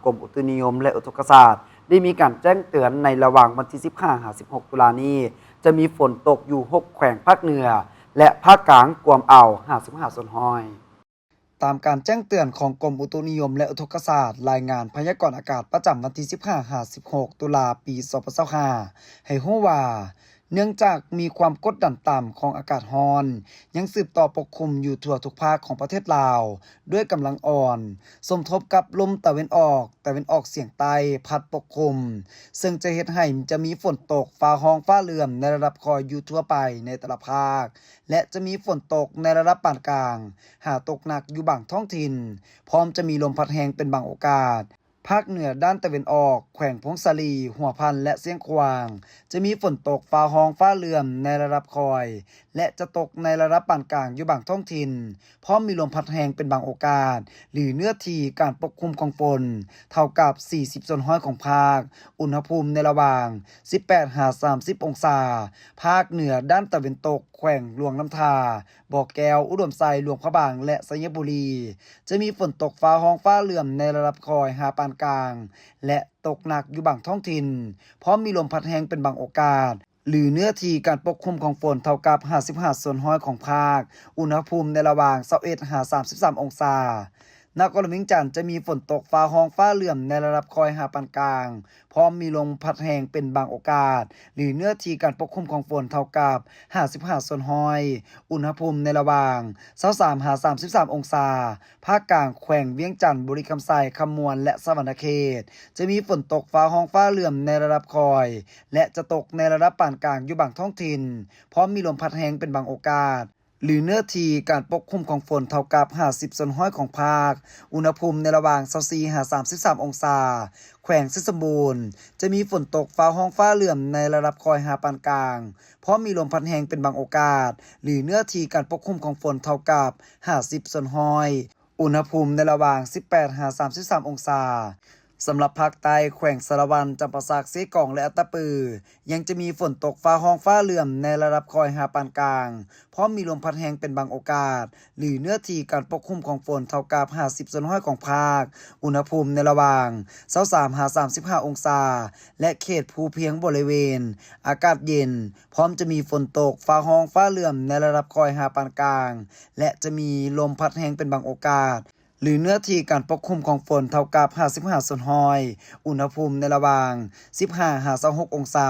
ກົມອຸຕຸນິຍົມ ແລະ ອຸທົກກະສາດ ໄດ້ມີການແຈ້ງເຕືອນໃນລະຫວ່າງວັນທີສິບຫ້າຫາສິບຫົກຕຸລານີ້ ຈະມີຝົນຕົກຢູ່ຫົກແຂວງພາກເໜືອ ແລະ ພາກກາງ ກວມເອົາຫ້າສິບຫ້າສ່ວນຮ້ອຍ. ຕາມການແຈ້ງເຕືອນຂອງກົມອຸຕຸນິຍົມ ແລະ ອຸທົກກະສາດ ລາຍງານພະຍາກອນອາກາດປະຈຳວັນທີສິບຫ້າຫາສິບຫົກຕຸລາ ປີສອງພັນຊາວຫ້າ ໃຫ້ຮູ້ວ່າ ເນື່ອງຈາກມີຄວາມກົດດັນຕ່ຳຂອງອາກາດຮ້ອນ ຍັງສືບຕໍ່ປົກຄຸມຢູ່ທົ່ວທຸກພາກຂອງປະເທດລາວ ດ້ວຍກຳລັງອ່ອນ ສົມທົບກັບລົມຕາເວັນອອກ ຕາເວັນອອກສຽງໃຕ້ພັດປົກຄຸມ, ເຊິ່ງຈະເຮັດໃຫ້ຈະມີຝົນຕົກ, ຟ້າຮ້ອງ, ຟ້າເຫຼື້ອມໃນລະດັບຄ່ອຍຢູ່ທົ່ວໄປໃນແຕ່ລະພາກ ແລະ ຈະມີຝົນຕົກໃນລະດັບປານກາງ ຫາຕົກໜັກຢູ່ບາງທ້ອງຖິ່ນ, ພ້ອມຈະມີລົມພັດແຮງເປັນບາງໂອກາດ. ພາກເໜືອດ້ານຕາເວັນອອກ, ແຂວງຜົ້ງສາລີ, ຫົວພັນ ແລະ ຊຽງຂວາງ, ຈະມີຝົນຕົກ, ຟ້າຮ້ອງ, ຟ້າເຫຼື້ອມໃນລະດັບຄ່ອຍ ແລະ ຈະຕົກໃນລະດັບປານກາງຢູ່ບາງທ້ອງຖິ່ນ, ພ້ອມມີລົມພັດແຮງເປັນບາງໂອກາດ ຫຼື ເນື້ອທີ່ການປົກຄຸມຂອງຝົນເທົ່າກັບສີ່ສິບສ່ວນຮ້ອຍຂອງພາກ, ອຸນຫະພູມໃນລະຫວ່າງສິບແປດຫາສາມສິບອົງສາ. ພາກເໜືອດ້ານຕາເວັນຕົກ, ແຂວງຫຼວງນ້ຳທາ, ບໍ່ແກ້ວ, ອຸດົມໄຊ, ຫຼວງພະບາງ ແລະ ໄຊຍະບູລີ ຈະມີຝົນຕົກ, ຟ້າຮ້ອງ, ຟ້າເຫຼື້ອມໃນລະດັບຄ່ອຍຫາປານກາງ ແລະ ຕົກໜັກຢູ່ບາງທ້ອງຖິ່ນ, ພ້ອມມີລົມພັດແຮງເປັນບາງໂອກາດ ຫຼື ເນື້ອທີ່ການປົກຄຸມຂອງຝົນເທົ່າກັບຫ້າສິບຫ້າສ່ວນຮ້ອຍຂອງພາກ, ອຸນຫະພູມໃນລະຫວ່າງຊາວເອັດຫາສາມສິບສາມອົງສາ. ນະຄອນຫຼວງວຽງຈັນຈະມີຝົນຕົກ, ຟ້າຮ້ອງ, ຟ້າເຫຼື້ອມໃນລະດັບຄ່ອຍຫາປານກາງ, ພ້ອມມີລົມພັດແຮງເປັນບາງໂອກາດ ຫຼື ເນື້ອທີ່ການປົກຄຸມຂອງຝົນເທົ່າກັບຫ້າສິບຫ້າສ່ວນຮ້ອຍ, ອຸນຫະພູມໃນລະຫວ່າງຊາວສາມຫາສາມສິບສາມອົງສາ. ພາກກາງ, ແຂວງວຽງຈັນ, ບໍລິຄຳໄຊ, ຄຳມ່ວນ ແລະ ສະຫວັນນະເຂດ ຈະມີຝົນຕົກ, ຟ້າຮ້ອງ, ຟ້າເຫຼື້ອມໃນລະດັບຄ່ອຍ ແລະ ຈະຕົກໃນລະດັບປານກາງຢູ່ບາງທ້ອງຖິ່ນ, ພ້ອມມີລົມພັດແຮງເປັນບາງໂອກາດ ຫຼື ເນື້ອທີ່ການປົກຄຸມຂອງຝົນເທົ່າກັບຫ້າສິບສ່ວນຮ້ອຍຂອງພາກ, ອຸນຫະພູມໃນລະຫວ່າງຊາວສີ່ຫາສາມສິບສາມອົງສາ. ແຂວງໄຊສົມບູນ ຈະມີຝົນຕົກ, ຟ້າຮ້ອງ, ຟ້າເຫຼື້ອມໃນລະດັບຄ່ອຍຫາປານກາງ, ພ້ອມມີລົມພັດແຮງເປັນບາງໂອກາດ ຫຼື ເນື້ອທີ່ການປົກຄຸມຂອງຝົນເທົ່າກັບຫ້າສິບສ່ວນຮ້ອຍ, ອຸນຫະພູມໃນລະຫວ່າງສິບແປດຫາສາມສິບສາມອົງສາ. ສຳລັບພາກໃຕ້, ແຂວງສາລະວັນ, ຈຳປາສັກ, ເຊກອງ ແລະ ອັດຕະປື ຍັງຈະມີຝົນຕົກ, ຟ້າຮ້ອງ, ຟ້າເຫຼື້ອມໃນລະດັບຄ່ອຍຫາປານກາງ, ພ້ອມມີລົມພັດແຮງເປັນບາງໂອກາດ ຫຼື ເນື້ອທີ່ການປົກຄຸມຂອງຝົນເທົ່າກັບຫ້າສິບສ່ວນຮ້ອຍຂອງພາກ, ອຸນຫະພູມໃນລະຫວ່າງຊາວສາມຫາສາມສິບຫ້າອົງສາ ແລະ ເຂດພູພຽງບໍລິເວນ ອາກາດເຢັນ, ພ້ອມຈະມີຝົນຕົກ, ຟ້າຮ້ອງ, ຟ້າເຫຼື້ອມໃນລະດັບຄ່ອຍຫາປານກາງ ແລະ ຈະມີລົມພັດແຮງເປັນບາງໂອກາດ ຫຼື ເນື້ອທີ່ການປົກຄຸມຂອງຝົນເທົ່າກັບຫ້າສິບຫ້າສ່ວນຮ້ອຍ, ອຸນຫະພູມໃນລະຫວ່າງສິບຫ້າຫາຊາວຫົກອົງສາ.